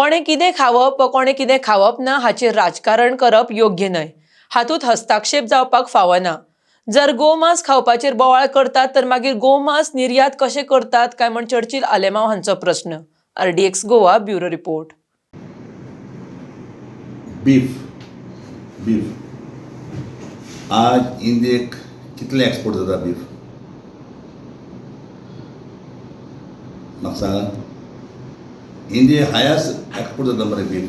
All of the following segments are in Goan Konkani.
कोणें कितें खावप वा कोणें कितें खावप ना हाचेर राजकारण करप योग्य न्हय. हातूंत हस्ताक्षेप जावपाक फावना. जर गोमांस खावपाचेर बोवाळ करतात तर मागीर गोमांस निर्यात कशें करतात काय म्हण चर्चिल आलेमांव हांचो प्रस्न. RDX Goa bureau report. Beef beef आज इंडियेक कितलें एक्सपोर्ट जाता बीफ म्हाका सांगा. इंडिये हायस्ट एक्सपोर्ट जाता मरे बीफ.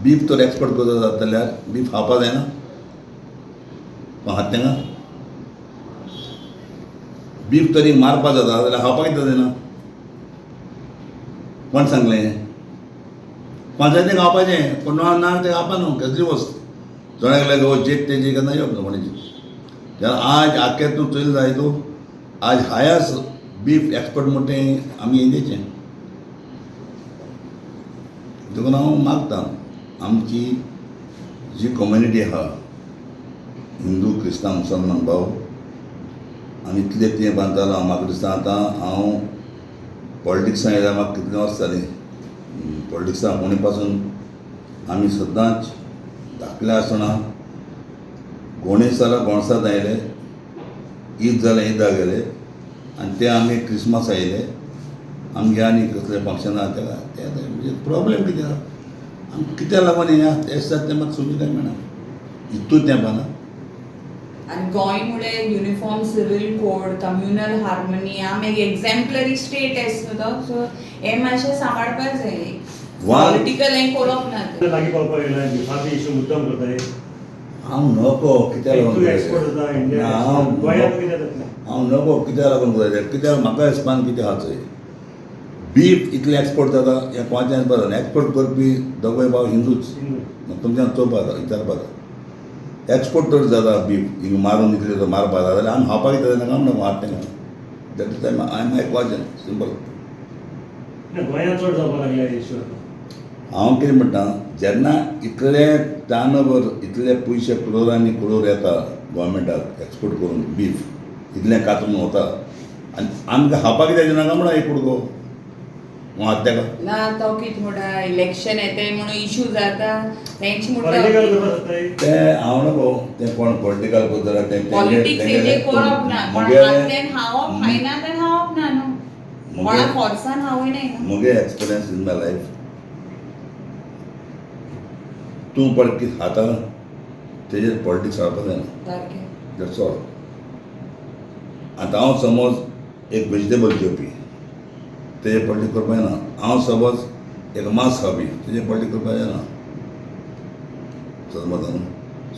बीफ तर एक्सपोर्ट करता जाता जाल्यार बीफ खावपा जायना. कोण खाता तांकां? बीफ तरी मारपा जाता जाल्यार खावपाक कित्याक जायना? कोण सांगलें? कोण जाय तें खावपाचें, कोण ना ना तें खावपा न्हू. कसली वस्त जण एकल्याक हो जेट तेजी केन्ना येवप ना कोणाची. तेन्ना आज आख्खे तूं चोयलें जाय तूं आज हायस्ट बीफ एक्सपोर्ट म्हणटा तें आमी इंडियेचें. देखून हांव मागता आमची जी कम्युनिटी आहा हिंदू क्रिस्तांव मुसलमान भाव आमी इतले तें बांदतालो. म्हाका दिसता आतां हांव पॉलिटिक्सां येयल्यार म्हाका कितलीं वर्सां जालीं पॉलिटिक्सां कोणी पासून आमी सदांच धाकले आसतना गोणेस जाल्यार गोणसात आयले, ईद जाल्यार ईदाक गेले आनी ते आमी क्रिसमस आयले आमगे आनी कसले फंक्शन आहा तेका ते म्हणजे प्रॉब्लेम कितें आहा आमकां कित्याक लागून हें अशें जाता तें म्हाका समजूंक काय मेळना इतूच तें पाना. आनी गोंय मुळे uniform civil code, communal harmony, आमी एक एक्झाम्पलरी स्टेट एस न्हू तो. सो हें मातशें सांबाळपाक जाय. पॉलिटिकल हें करप ना तें. लागीं पावपाक येयला बिफाचो इशू मुद्दम करताय. हांव नको कित्याक लागून तूं एक्सपोर्ट जाता इंडिया ना, हांव गोंयांत कितें जातलें? हांव नको कित्याक लागून करता कित्याक म्हाका हिसपान कितें आहा चोय बीफ इतलें एक्सपोर्ट जाता हें कोणाचें हिसपा जाता. एक्सपोर्ट करपी दोगूय भाव हिंदूच. मग तुमच्यान चोवपा जाता विचारपा जाता एक्सपोर्ट तर जाता बीफ हिंगा मारून इतले तर मारपा जाता जाल्यार आमी खावपाक कितें जायना काय म्हणटा हात तांकां. That is I my question, simple. ना, गोंयांत चड जावपाक लागल्या इशू. हांव कितें म्हणटा जेन्ना इतले टानवर इतले पयशे क्रोरांनी क्रोर येता गोवोरमेंटाक एक्सपोर्ट करून बीफ इतलें कातरून वता आनी आमकां खावपाक कित्याक दिना काय म्हणा एक कुडको हात ताका. ना तो कितें म्हणटा इलेक्शन येते म्हणून इशू जाता तेंच पॉलिटिकल म्हणटा. करपाक सोदताय. तें हांव नको तें कोण पॉलिटिकल करता जाल्यार तें पॉलिटिक्स हेजेर करप ना. कोण हातल्यान खावप खायना तर खावप ना न्हू, कोणा फोर्सान खावय न्हय न्हू. मुगे एक्सपिरियन्स इन my life तूं पळय कितें खाता तेजेर पॉलिटिक्स हाडपाक जायना. सारकें. That's all. आतां हांव समज एक वेजिटेबल जेवपी तेजेर पॉलिटिक्स करपाक जायना. हांव समज एक मांस खावपी तेजेर पॉलिटिक्स करपाक जायना. समजता न्हू.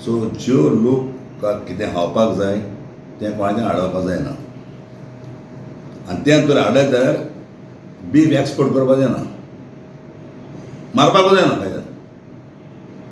सो ज्यो लोक कितें खावपाक जाय तें कोणाचें हाडपाक जायना आनी तें तर हाडत जाल्यार बीफ एक्सपोर्ट करपाक जायना, मारपाकूच जायना.